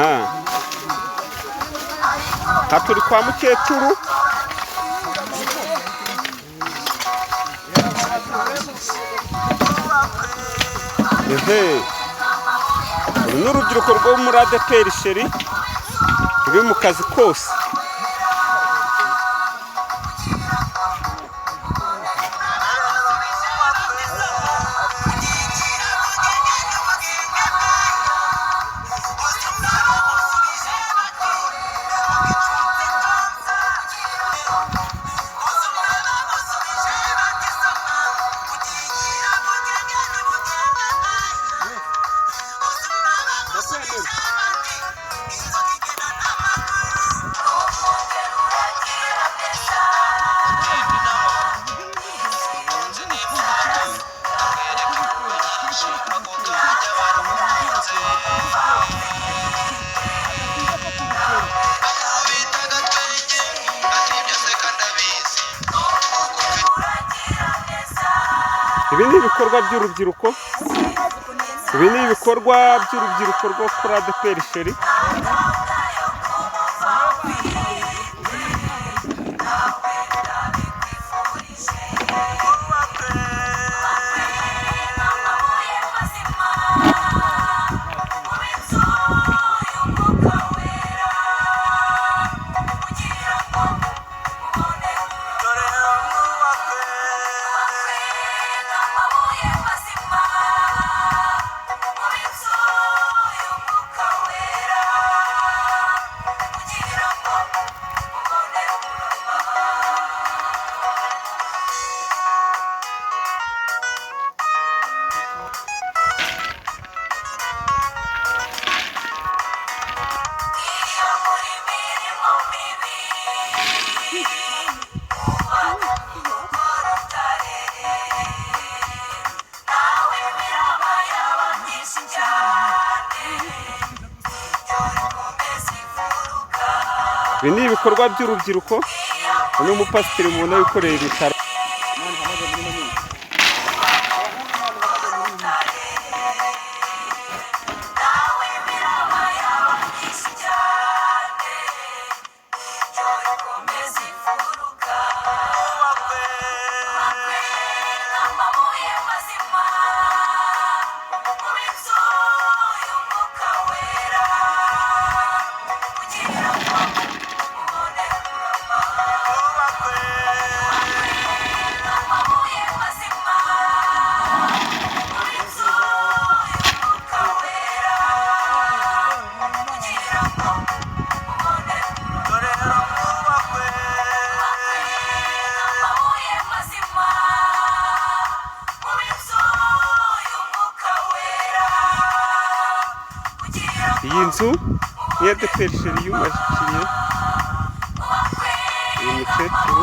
Aha aha turi kwa mukecuru. Ehe, uru ni urubyiruko rwo muri ADEPR Sheri, ruri mu kazi kose. Ibi ni ibikorwa by'urubyiruko, ibi ni ibikorwa by'urubyiruko rwo kuri ADEPR Sheri. Ibi ni ibikorwa by'urubyiruko. Uyu ni umupasiteri mubona wikoreye ibitaro. Iyi nzu ni iya ADEPR Sheri yubakiye uyu mukecuru.